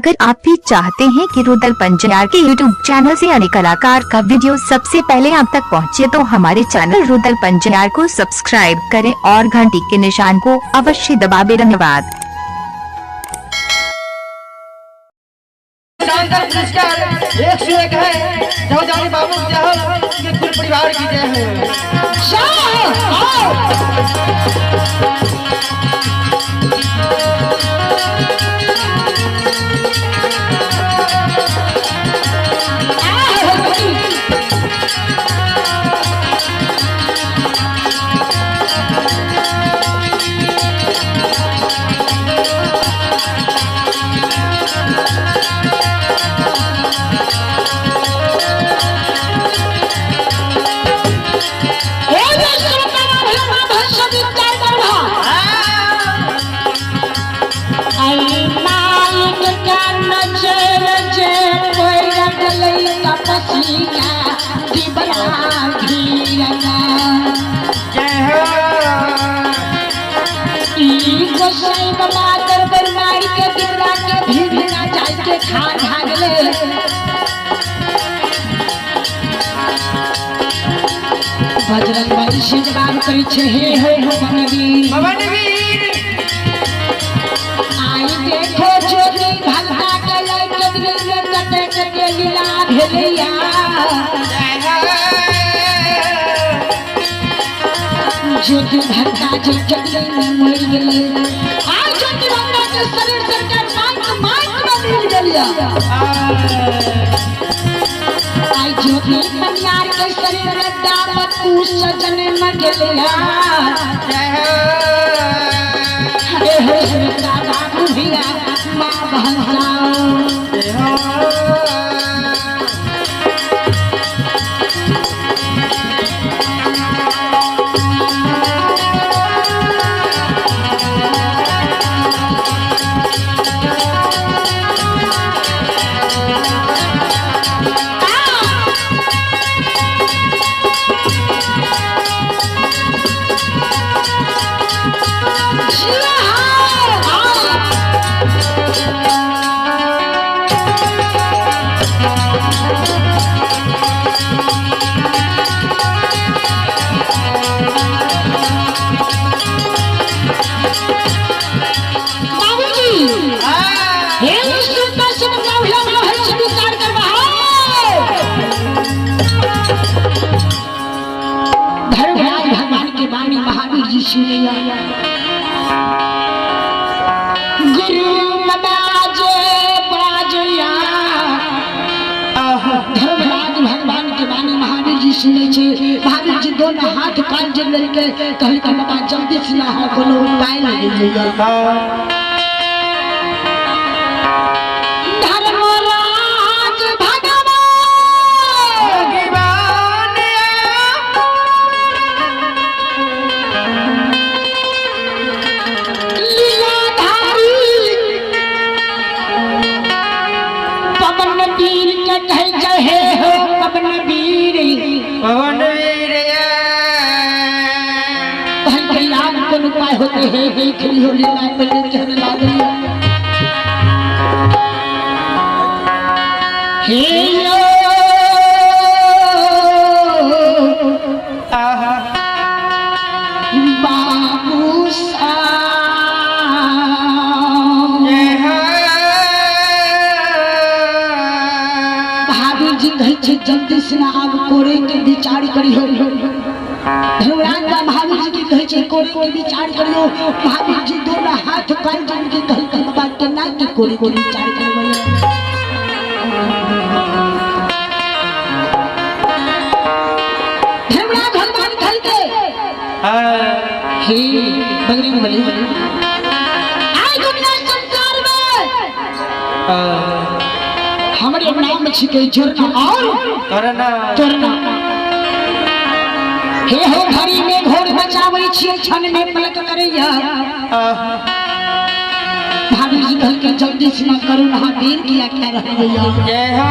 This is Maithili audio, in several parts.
अगर आप भी चाहते हैं कि रुदल पंजार के YouTube channel से अन्य कलाकार का वीडियो सबसे पहले आप तक पहुंचे तो हमारे चैनल रुदल पंजार को सब्सक्राइब करें और घंटी के निशान को अवश्य दबावें। धन्यवाद। शानदार पुरस्कार 101 है। जहो जानी बाबू जय हो, उनके कुल परिवार की जय हो। जय हो। गोसाई बाबा दरबार मार के दिवरा के भीड़ ना जाय के खा भागले। बजरंग बली से जवाब करै छै हे हो पवनवीर, पवनवीर आई देखो ज्योति भगता के लय के दिल में कटे कटे लीला भेलैया। जय हो। ज्योति भगता जे के दिल में मरि गेलै। आई ज्योति भगता के शरीर सरकार माइक माइक में मिल गेलिया। आई ज्योति पनियार के शरीर में दाम कुश जन्म गेलिया। जय हो। हरे हो श्रीता बाबू भैया माँ बहन जय हो। बाबूजी हे सुनता सुन मौला महल से विचार करवा। धर्मराज भगवान के वाणी महावीर जी सुनैया। गुरु मनाजे बाजया। धर्मराज भगवान के वाणी महावीर जी सुनै छै। महावीर जी दोनों हाथ कान जोड़ लेलकै, कहलकै बाबा जल्दी से ना हो कोनो उपाय लगैया। धर्मराज भगवान लीलाधारी पवन वीर के कहै छै हे हो पवन वीर। पवनवीर कहलकै आब कोन उपाय होते हे हे खेली हो लीला पहिले चढ़ लागल। हे यो बाबू साहब जय हो। महावीर जी कहै छै जल्दी से ना आब कोरे के विचार करियो। धर्मराज बा महावीर जी के कहै छै कोरे के विचार करियो। महावीर जी दोनों हाथ कान जोड़ के कहलकै बाबा केना के कोरे के विचार करबै। धर्मराज भगवान कहलकै हे बजरंग बली आइ दुनिया संसार में हमरे नाम छिकै जोरना और करना तोरना। हे हो घड़ी में घोर बचाबै छियै क्षण में पलक करैया। भाभी जी कहलकै जल्दी से ना करू ना देर किया क्या रहैया। जय हो।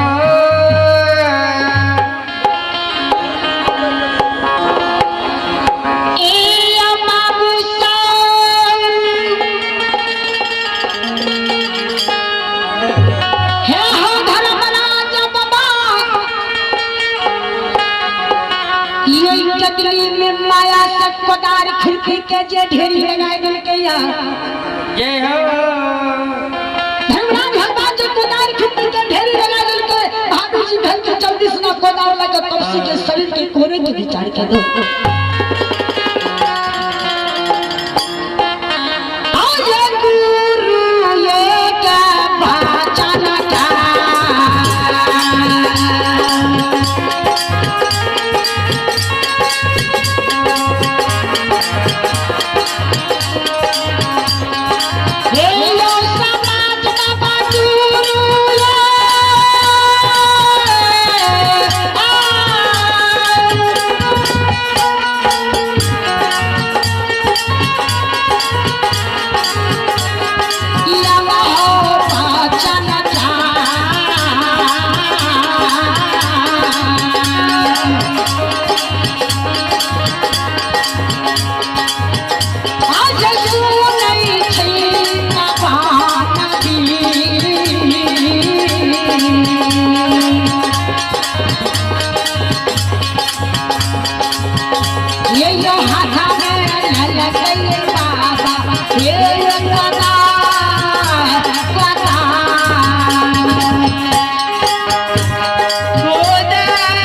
ए बाबू साहब कोदार खुरपी के जे ढेरी लगाए देलकै या। जय हो। धर्मराज भगवान जे कोदार खुरपी के ढेरी लगा देलकै, महावीर जी कहल के जल्दी से ना कोदार लगा तपसी के शरीर के कोरे के विचार कर दो। आये गुरु ये के बचन का हे यो समाज बाबा गुरु ये आ। ये यो हाथा में ललकई बाबा ये यो कदा कदा। गोदार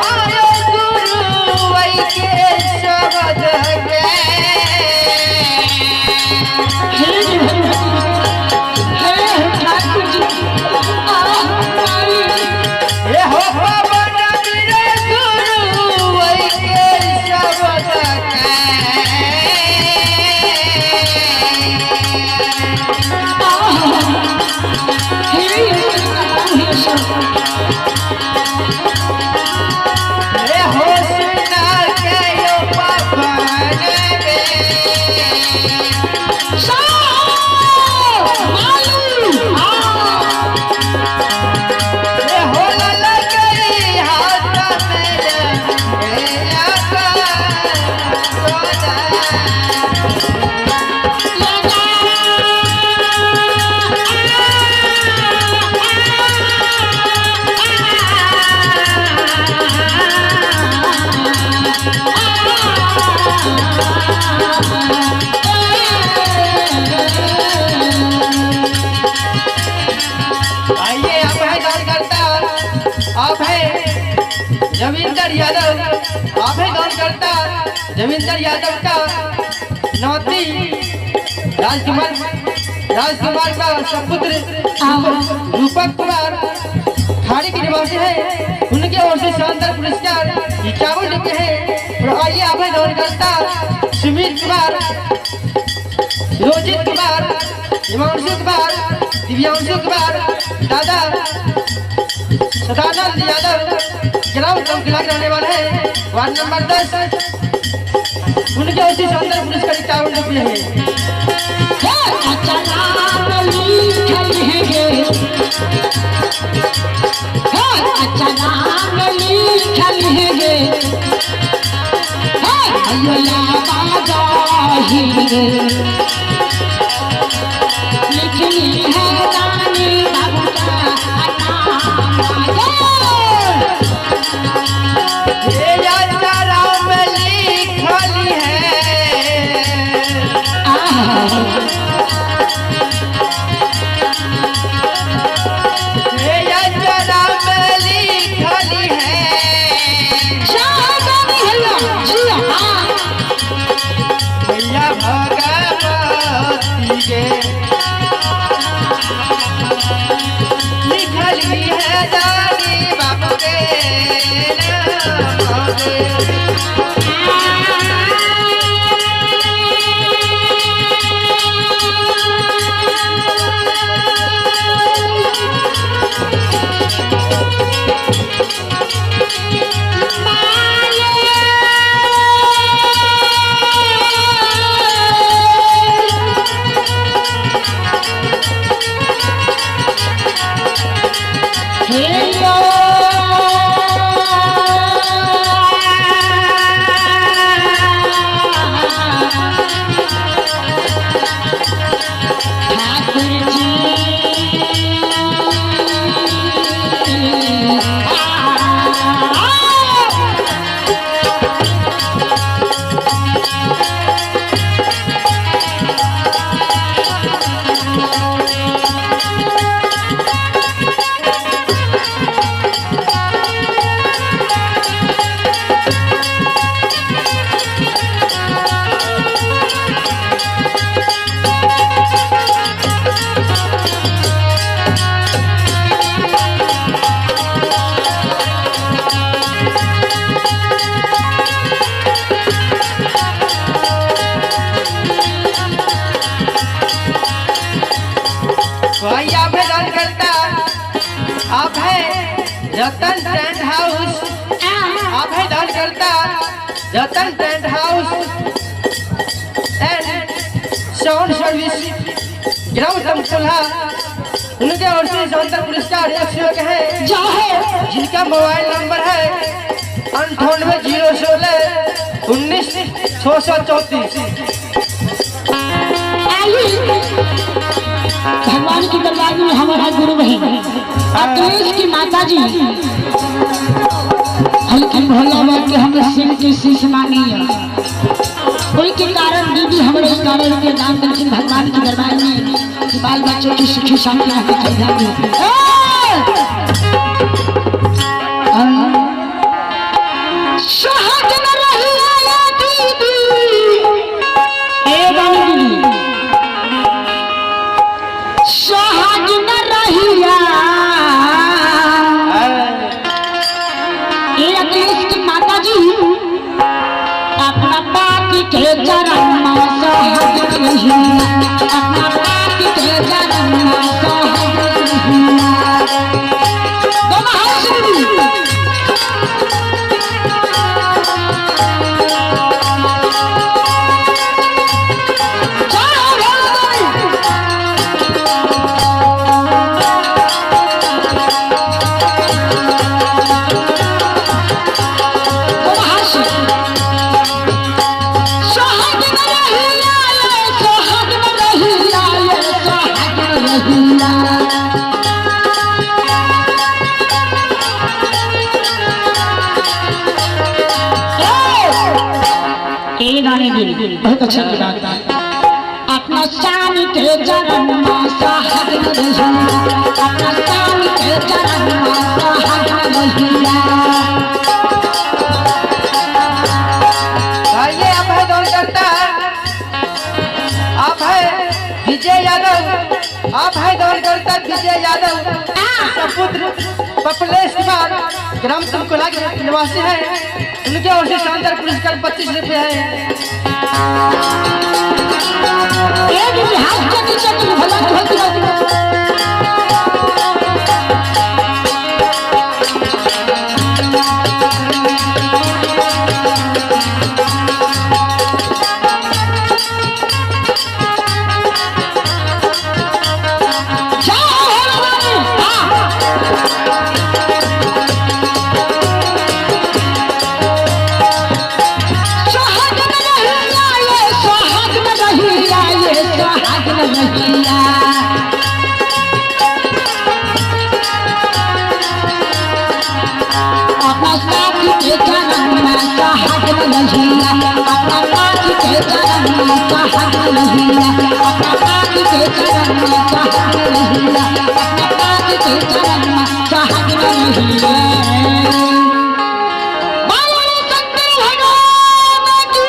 आयो गुरु वै के शब्द के। हे हे ठाकुर जी आ हमारी हे हो पवन वीर गुरु वै के शब्द के। हे हे हो सुना के यो पवन वे। हे हो ललकई हाथ में हे आका सोना। आइए आप है दानकर्ता, आप है रविंदर यादव, आप है दानकर्ता रविंदर यादव का नाती राजकुमार, राजकुमार का सपुत्र रूपक कुमार खाड़ी के निवासी है, उनके ओर से शानदार पुरस्कार 51 रुपये है। और आइए आप है दानकर्ता सुमित कुमार, रोजित कुमार, हिमांशु कुमार, दिव्यांशु कुमार, दादा सदानंद यादव ग्राम चौकिला के रहने वाले हैं, वार्ड नंबर 10, उनके ओर से शानदार पुरस्कार 51 रुपये है। लिखनी है रानी बाबू का नाम। ये राजा राम लिखली है। ये राजा राम लिखली है। भैया भगवती के लिखली है दानी बाबू के नाम के। आप है रतन टेंट हाउस, आप है दानकर्ता Ratan tent house and sound service ग्राम तमकुलहा, उनके ओर से शानदार पुरस्कार 100 के है, जाहो। जिनका मोबाइल नंबर है 98 016 19 634। आई भगवान की दरबार में हमारा गुरु बहन अखिलेश की माता जी हल्की भोला बाबा के हम सिंह के शीश मानी है, कोई के कारण दीदी हमारे 11 रुपये दान दिलखिन भगवान के दरबार में कि बाल बच्चों की सुखी शांति रहने चाहिए। सोहाग न रही आया दीदी, ए बानी दीदी, सोहाग न रहिया। ए अखिलेश की माता जी अपना पापी के चरण में सोहाग रहिया, अपना पापी के चरण में सोहाग रहिया। दोनों हाथ से दीदी। जय हो भोले दानी। दोनों हाथ से। सोहाग न रहिया ये, सोहाग न रहिया ये, सोहाग न रहिया। ए गाने की बहुत अच्छा की बात है। अपना शान के चरण में सोहाग न रहिया, अपना शान के चरण में सोहाग न रहिया। आइए आप है दानकर्ता, आप है विजय यादव, आप है दानकर्ता विजय यादव सपुत्र पपलेश कुमार ग्राम तुमकुला के निवासी हैं, उनके ओर से शानदार पुरस्कार 25 रुपये है। ए दीदी हाथ चकी चकी भला होती। जय हो भोले दानी। हाँ। सोहाग न रहिया ये, सोहाग न रहिया ये, सोहाग न रहिया। अपना साथी के चरण में सोहाग न रहिया, अपना साथी के चरण में सोहाग न रहिया, अपना साथी के चरण में सोहाग न रहिया, अपना साथी के चरण में सोहाग न रहिया। बोलो शंकर भगवान की।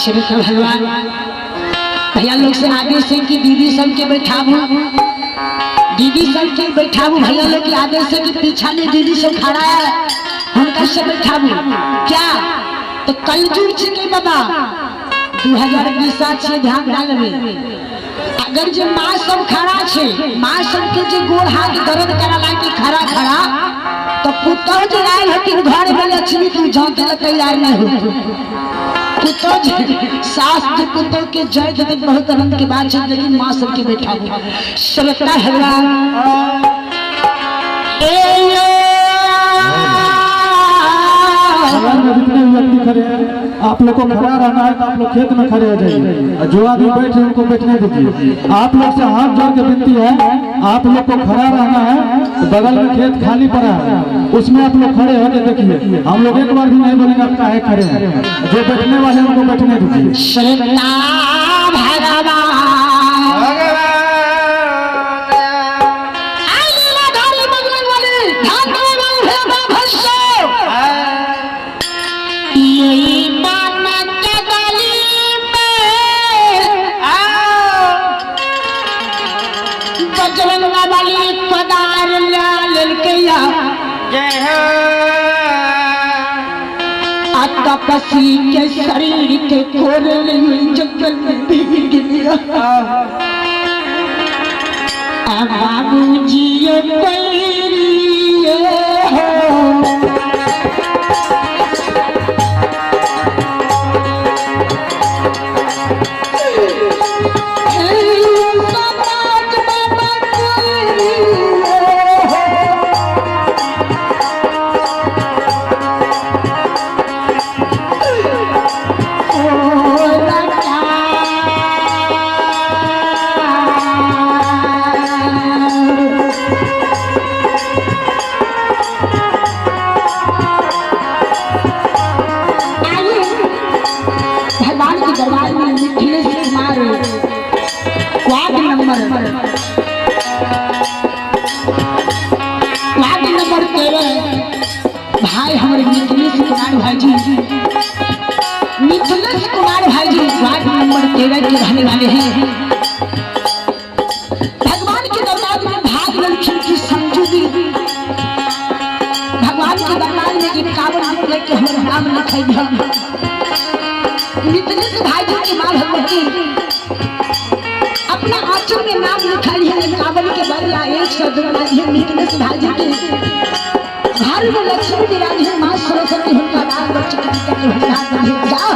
श्री भगवान भैया लोग से आदेश है कि दीदी सबके बैठाबू, दीदी सबके बैठाबू। भैया लोग के आदेश है कि पीछा में दीदी सब खड़ा है उनका से बैठाबू। क्या तो कलयुग छिकै बाबा, 2020 से ध्यान लेबै। अगर जे माँ सब खड़ा छे, माँ सबके जे गोड़ हाथ दर्द करा लागे खड़ा खड़ा, तो पुतोह जे आयल हथिन घर में लक्ष्मी तू झांके ला तैयार नहीं हो। पुतोह जे सास जे पुतोह के जय देते बहुत आनंद के बात है, लेकिन माँ सबके बैठाबू। श्रोता भगवान ए दरबार में जितने भी व्यक्ति खड़े हैं, आप लोग को खड़ा रहना है तो आप लोग खेत में खड़े हो जाइए, और जो आदमी बैठे हैं उनको बैठने दीजिए। आप लोग से हाथ जोड़ के विनती है, आप लोग को खड़ा रहना है तो बगल में खेत खाली पड़ा है उसमें आप लोग खड़े होकर देखिए। हम लोग एक बार भी नहीं बोलेंगे आप काहे खड़े हैं। जो बैठने वाले हैं उनको बैठने दीजिए। श्रोता भगवान आई लीलाधारी बजरंग बली, ध्यान दो बाबू भैया भस्सो। यही माना के गली में बजरंग बली पदार ला लेलकैया, जय हो। आ तपस्वी के शरीर के कोरे जंगल में भीग गया। आ बाबूजी पैरिए हो। समाज बाबा कोरिए हो। भगवान के दरबार में Mithilesh Kumar ward number 13 भाई हमारे मिथिलेश कुमार भाई जी, मिथिलेश कुमार भाई जी वार्ड नंबर 13 के रहने वाले हैं। भगवान के दरबार में भाग लक्षण की समझूदी भगवान के दरबार में 51 रुपये के हमारे नाम लिखे हैं। मिथिलेश भाई जी की माँ भगवती अपना आंचल में नाम लिखाई है 51 के बदला 100 दुगना है। मिथिलेश भाई जी के घर में लक्ष्मी विराज है, माँ सरस्वती उनका नाम बच्चे के पिता के भंडार में है। जाओ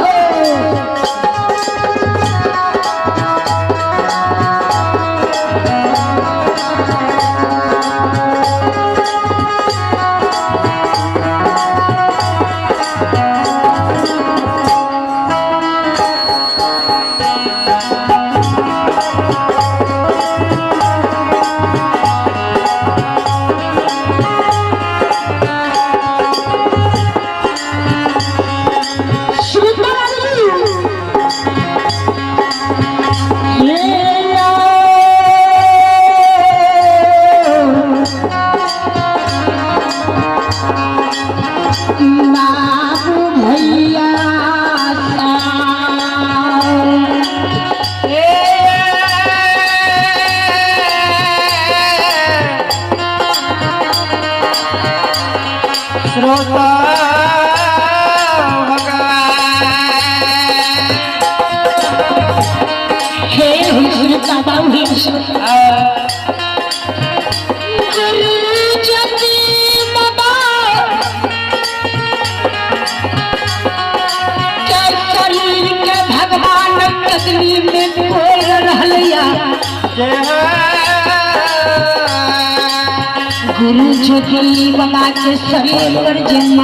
बाबू भैया श्रोता भगवान हे श्रीता बाबू हे गुरु जति बाबा के शरीर के भगवान कदली में कोल रहलिया। जय हो। गुरु ज्योति बाबा के शरीर पर जन्म